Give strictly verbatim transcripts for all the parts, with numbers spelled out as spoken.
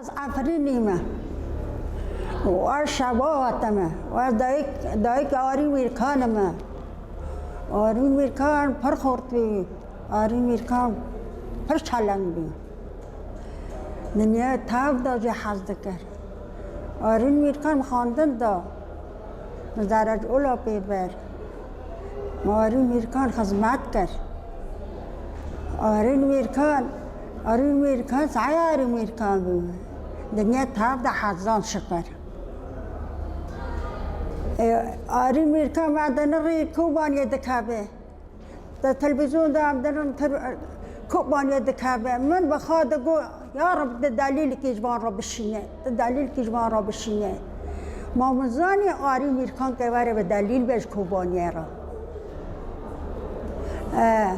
Ez Efrînî me. Û ez Şebawa te me. Û ez dayik, dayik Arî Mîrkan me. Arî Mîrkan pir xurt bî. Arî Mîrkan pir çeleng bî. Dinya tev da jê hez dikir. Arî Mîrkan xwendin da. Min zerec ola pê ber. Arî Mîrkan xizmet kir. Arî Mîrkan, Arî Mîrkan, sayê Arî Mîrkan bû. Dinya tev de hezan şikir. E, Arî Mîrkan me dinirî Kobaniyê dikeve. Di televîzyon de em dirin Kobaniyê dikeve. Min bi xwe digot, ya Reb, di delîlekî ji van re bişîne. Di delîlekî ji van re bişîne. Ma min zanî Arî Mîrkan ke were bi delîl be ji Kobaniyê re. E,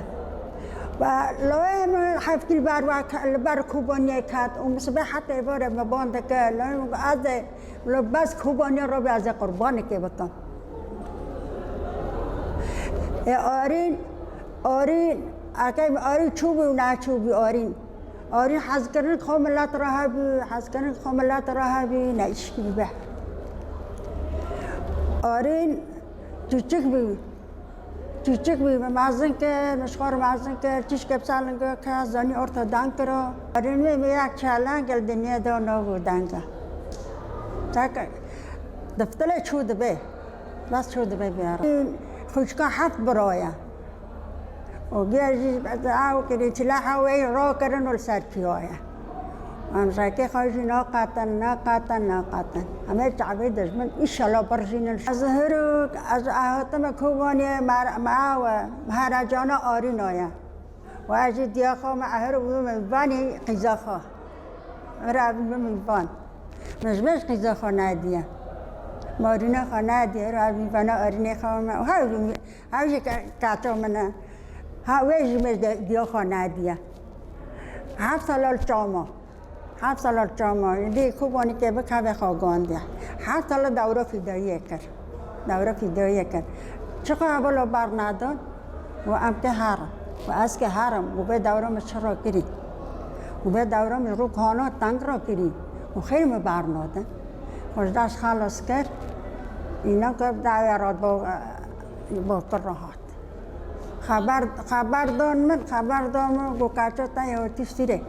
ve lawê min hevkî li ber we ke-, li ber Kobaniyê ket û min sibê hetê vore me ban dike. Lawê min got, ez ê Wilo bes Kobaniya re be, ez ê qurbanekê bikim. E, Arîn, Arîn, eke Arîn çûbû û neçûbû Arîn. Arîn hezkirin xwe milet re hebû, hezkirin xwe milet re hebû, ne îşkî bibe. Arîn çûçik bû. Çûçik bû, me mezin kir, me ji xwe re mezin kir, çîşkê bi ser lingê ke, zanî orta dan kiro. Arîn me, me yek çeleng li dinyê de nabû deng e. Tek diftilê çû dibe. Bes çû dibe biyara. Xwişka heft bira ye. Û bêjî ew kirî çile hewê rakirin û li ser piya ye. Em rêkê xwe jî naqetin, naqetin, naqetin. Em ê çavê dijmin, înşallah birjînin. Ez hirûk, ez hatime Kobaniyê, me, me ew e, meheracana Arîna ye. Û ez jî diya xwe me ehr û min vanî qîza xwe. Min re min van. Min ji me ji qîza xwe nediye. Me Arîna xwe nediye, re min vana Arînê xwe me. Her Ew jî ke-, keça min e. Ha, wê jî me de diya xwe nediye. Heft sala li çama. Heft sala li çama. Dê Kobanî ke bikeve xwe gandiye. Heft sala dewra fîdayiyê kir. Dewra fîdayiyê kir. Çiqa hevala bernadin û em ke herin. Û ez ke herim. Û bê dewra min çi ra kirî. Û bê dewra min rûkana teng ra kirî. Û xêr min bernadin. Xwe ji dest xelas kir. Îna ke dawê re bo-, bo kir rahat. Xeber, xeber dan min, xeber dan min, got, "Kaça te yê?" Gotî, "Sirê."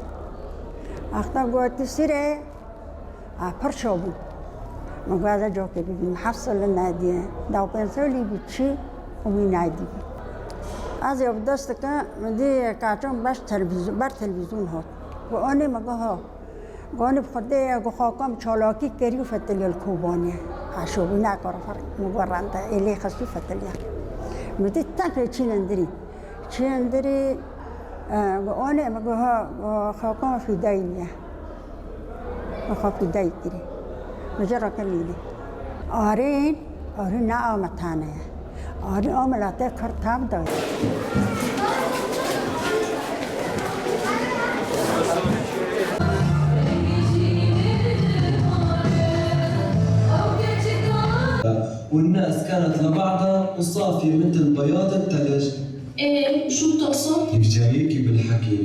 Wexta gotî, "Sirê", a, pir şo bû. Min got, "Ez ê cokê bibînim." Heft sal nediye. Deh pênc salî bû çi û min nedî. Ez ê bi dest dike, min dî kaçan beş televîzyon, ber televîzyon hat. Got, "Anê?" Min got, "Ha." Ganî bi Xwedê ego xakam çalakî kerî û feteliya li Kobanê. Haşo bû, nekare ferq. Min got rende, êlê xistî feteliya. Min dî tepê çî hundirî. Çî hundirî, e, got anê, min got ha, got xakam fîdayî niye. Min xwe fîdayî kirî. Min jê re kemî dî. Arîn, Arîn ne a me tane ye. Arîn a miletê Kurd tev de ye. والناس كانت لبعضها وصافية مثل بياض الثلج. ايه، شو بتقصد؟ ليش جايكي بالحكي؟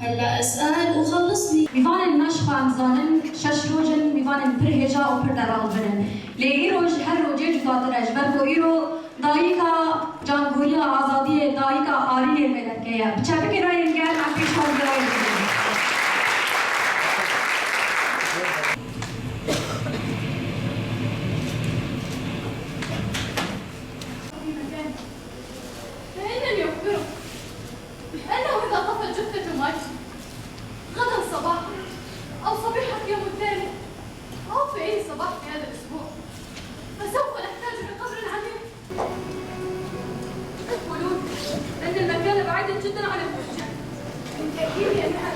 هلأ اسأل وخلصني. Mîvanên me ji xwe em zanin, şeş roj in, mîvanên pir hêja û pir delalbin in. Lê îro ji her rojê cudatir e, ji ber ku îro dayika cangoriya azadiyê, dayika Arînê mêleke ye. Bi çepikê re yên germ em pêşwazîya wê bikin. لأنه إذا طفت جثة مايكل غدا صباحا أو صبيحة يوم الثاني، عطفي أي صباح في هذا الأسبوع، فسوف نحتاج لقبر عميق. يقولون أن المكان بعيدا جدا عن المرجع. من تأكيدي أنها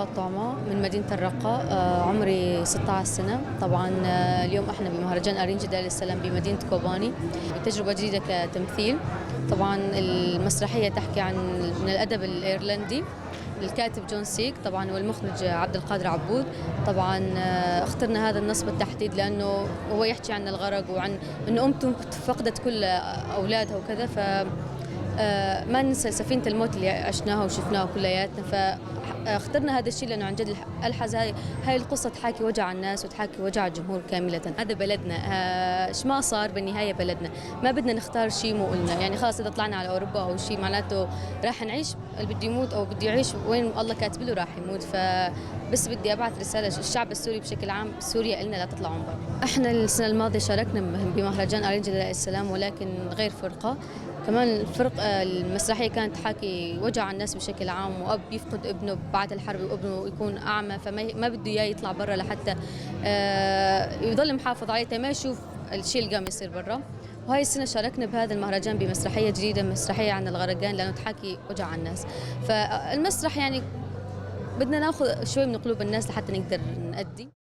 طعمة من مدينة الرقة، آه، عمري ستة عشر سنة. طبعًا، آه، اليوم احنا بمهرجان أرينج دار السلام بمدينة كوباني، بتجربة جديدة كتمثيل. طبعًا المسرحية تحكي عن، من الأدب الإيرلندي، الكاتب جون سيك طبعًا والمخرج عبد القادر عبود. طبعًا، آه، اخترنا هذا النص بالتحديد لأنه هو يحكي عن الغرق وعن إنه أمته فقدت كل أولادها وكذا، ف آه، ما ننسى سفينة الموت اللي عشناها وشفناها كلياتنا. فاخترنا هذا الشيء لأنه عن جد الح-، ألحظ هاي، هاي القصة تحاكي وجع الناس وتحاكي وجع الجمهور كاملة. هذا بلدنا، آه، شو ما صار بالنهاية بلدنا. ما بدنا نختار شيء مو إلنا. يعني خلص، إذا طلعنا على أوروبا أو شيء، معناته راح نعيش. اللي بده يموت أو بده يعيش وين الله كاتب له راح يموت. فبس بدي أبعث رسالة للشعب السوري بشكل عام، سوريا إلنا، لا تطلعون برا. إحنا السنة الماضية شاركنا بمهرجان أرينج دار السلام، ولكن غير فرقة. كمان الفرق، آه، المسرحية كانت تحاكي وجع الناس بشكل عام، وأب يفقد ابنه بعد الحرب وابنه يكون أعمى، فما ي-، ما بده إياه يطلع برا لحتى، آه، يضل محافظ عليه، تا ما يشوف الشيء اللي قام يصير برا. وهاي السنة شاركنا بهذا المهرجان بمسرحية جديدة، مسرحية عن الغرقان، لأنه تحاكي وجع الناس. فالمسرح يعني بدنا ناخذ شوي من قلوب الناس لحتى نقدر نأدي.